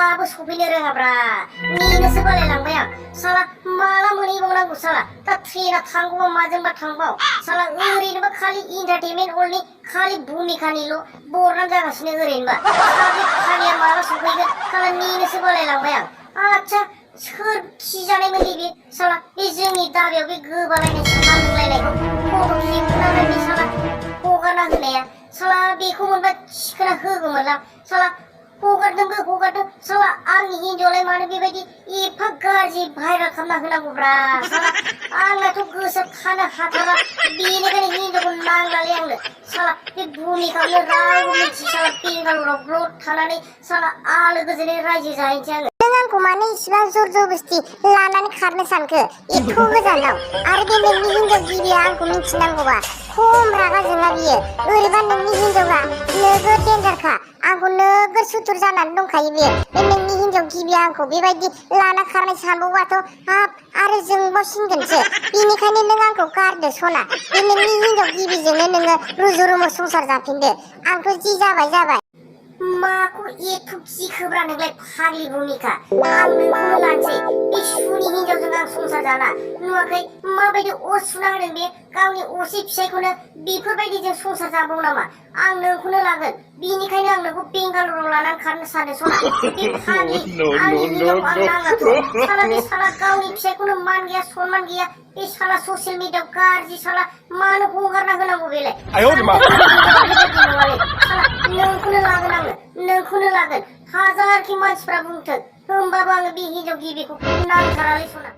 दाबो सफैनो रोङाब्रा नेनोसो बालायलांबाय आं साला माला मोनहैबावनांगौ साला दा ट्रेना थांगौबा माजोंबा थांबाव साला ओरैनोबा खालि इन्टारटेनमेन्ट हलनि खालि भुमिकानिल' बरनाम जागासिनो ओरैनोबा खालिया माला सफैगोन साला नेनोसो बालायलांबाय आं आच्छा सोर खिजानायमोन बे साला बे जोंनि दाबायाव बे गोबालायनाय साहा लोंलायनायखौ फट' खेबनानै बे साला हगारना होनाया साला बेखौ मोनबा थिखोना होगौमोनलां साला हगारदों साला आंनि हिन्जावलाय मानो बेबायदि एफा गाज्रि भाइरेल खालामना होनांगौब्रा साला आंनाथ' गोसोआ थानो हाथारा बेनिखायनो हिन्जावखौ नांलालै आंनो साला बे भुमिकाखौनो रावबो मिथियै साला बेंगालराव ब्लद थानानै साला आलो गोजोनै रायजो जाहैनोसै आङो नों आंखौ मानो इसिबां जर जबस्ति लानानै खारनो सानखो एथ' गोजानाव आरो बे नोंनि हिन्जाव गिबिया आंखौ मिथिनांगौबा खम रागा जोङा बियो ओरैबा नोंनि हिन्जावा नोगोद डेन्जारखा आंखौ नोगोद सुथुर जानानै दंखायो बियो बे नोंनि हिन्जाव गिबिया आंखौ बेबायदि लाना खारनाय सानबावबाथ' हाब आरो जोंबावसिनगोनसो बेनिखायनो नों आंखौ गारदो सना बे नोंनि हिन्जाव गिबिजोंनो नोङो रुजु रुमु संसार जाफिनदो आंथ' जि जाबाय माखौ एथ' गिखोब्रा नोंलाय फाग्लि भुमिका आं नोंखौनो लानोसै बे सुनि हिन्जावजों आं संसार जाला नुवाखै माबायदि अर सुना होदों बे गावनि असे फिसायखौनो बेफोरबायदिजों संसार जाबाव नामा आं नोंखौनो लागोन बेनिखायनो आं नोंखौ बेंगालराव लानानै खारनो सानो सना बे फाग्लि आंनि हिन्जावखौ आं नाङाथ' साला बे साला गावनि फिसायखौनो मान गैया सनमान गैया बे साला ससियेल मिडियायाव गाज्रि साला मानो हगारना होनांगौ बेलाय नोंखौनो लागोन हाजारखि मानसिफ्रा बुंथों होमबाबो आङो बे हिन्जाव गिबिखौ नांथारालै सना